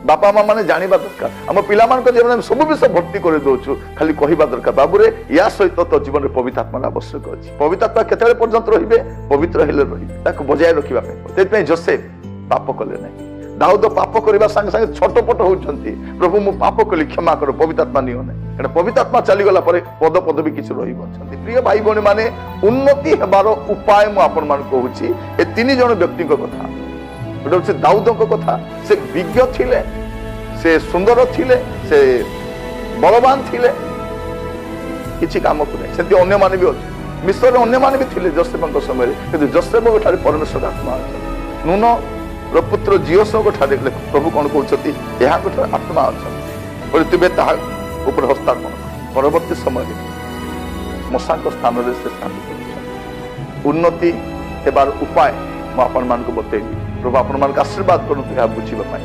ବାପା ମା ମାନେ ଜାଣିବା ଦରକାର, ଆମ ପିଲାମାନଙ୍କ ଜୀବନରେ ଆମେ ସବୁ ବିଷୟ ଭର୍ତ୍ତି କରିଦଉଛୁ। ଖାଲି କହିବା ଦରକାର, ବାବୁରେ, ୟା ସହିତ ତୋ ଜୀବନରେ ପବିତ୍ର ଆତ୍ମାର ଆବଶ୍ୟକ ଅଛି। ପବିତ୍ର ଆତ୍ମା କେତେବେଳେ ପର୍ଯ୍ୟନ୍ତ ରହିବେ? ପବିତ୍ର ହେଲେ ରହିବେ, ତାକୁ ବଜାୟ ରଖିବା ପାଇଁ। ସେଥିପାଇଁ ଜୋସେଫ ପାପ କଲେ ନାହିଁ। ଦାଉଦ ପାପ କରିବା ସାଙ୍ଗେ ସାଙ୍ଗେ ଛଟପଟ ହଉଛନ୍ତି, ପ୍ରଭୁ, ମୁଁ ପାପ କଲି, କ୍ଷମା କର, ପବିତ୍ର ଆତ୍ମା ନିଅ ନାହିଁ। କାରଣ ପବିତ୍ର ଆତ୍ମା ଚାଲିଗଲା ପରେ ପଦ ପଦବୀ କିଛି ରହିବ ଅଛନ୍ତି। ପ୍ରିୟ ଭାଇ ଭଉଣୀ ମାନେ, ଉନ୍ନତି ହେବାର ଉପାୟ ମୁଁ ଆପଣମାନଙ୍କୁ କହୁଛି ଏ ତିନି ଜଣ ବ୍ୟକ୍ତିଙ୍କ କଥା। ଗୋଟେ ହଉଛି ଦାଉଦଙ୍କ କଥା। ସେ ବିଜ୍ଞ ଥିଲେ, ସେ ସୁନ୍ଦର ଥିଲେ, ସେ ବଳବାନ ଥିଲେ, କିଛି କାମକୁ ନାହିଁ। ସେମିତି ଅନ୍ୟମାନେ ବି ଅଛନ୍ତି। ମିଶ୍ରରେ ଅନ୍ୟମାନେ ବି ଥିଲେ ଜୋସେଫଙ୍କ ସମୟରେ, କିନ୍ତୁ ଜୋସେଫଙ୍କ ଠାରେ ପରମେଶ୍ୱର ଆତ୍ମା ଅଛନ୍ତି। ନୂନ ର ପୁତ୍ର ଯିହୋଶୂୟଙ୍କ ଠାରେ ପ୍ରଭୁ କଣ କହୁଛନ୍ତି? ଏହାଙ୍କ ଠାରେ ଆତ୍ମା ଅଛନ୍ତି ବୋଲି ତୁମେ ତାହା ଉପରେ ହସ୍ତାର୍ପଣ କର। ପରବର୍ତ୍ତୀ ସମୟରେ ମୋଶାଙ୍କ ସ୍ଥାନରେ ସେ ସ୍ଥାପିତ କରିଛନ୍ତି। ଉନ୍ନତି ହେବାର ଉପାୟ ମୁଁ ଆପଣମାନଙ୍କୁ ବତେଇବି। ପ୍ରଭୁ ଆପଣମାନଙ୍କୁ ଆଶୀର୍ବାଦ କରନ୍ତୁ ଏହା ବୁଝିବା ପାଇଁ।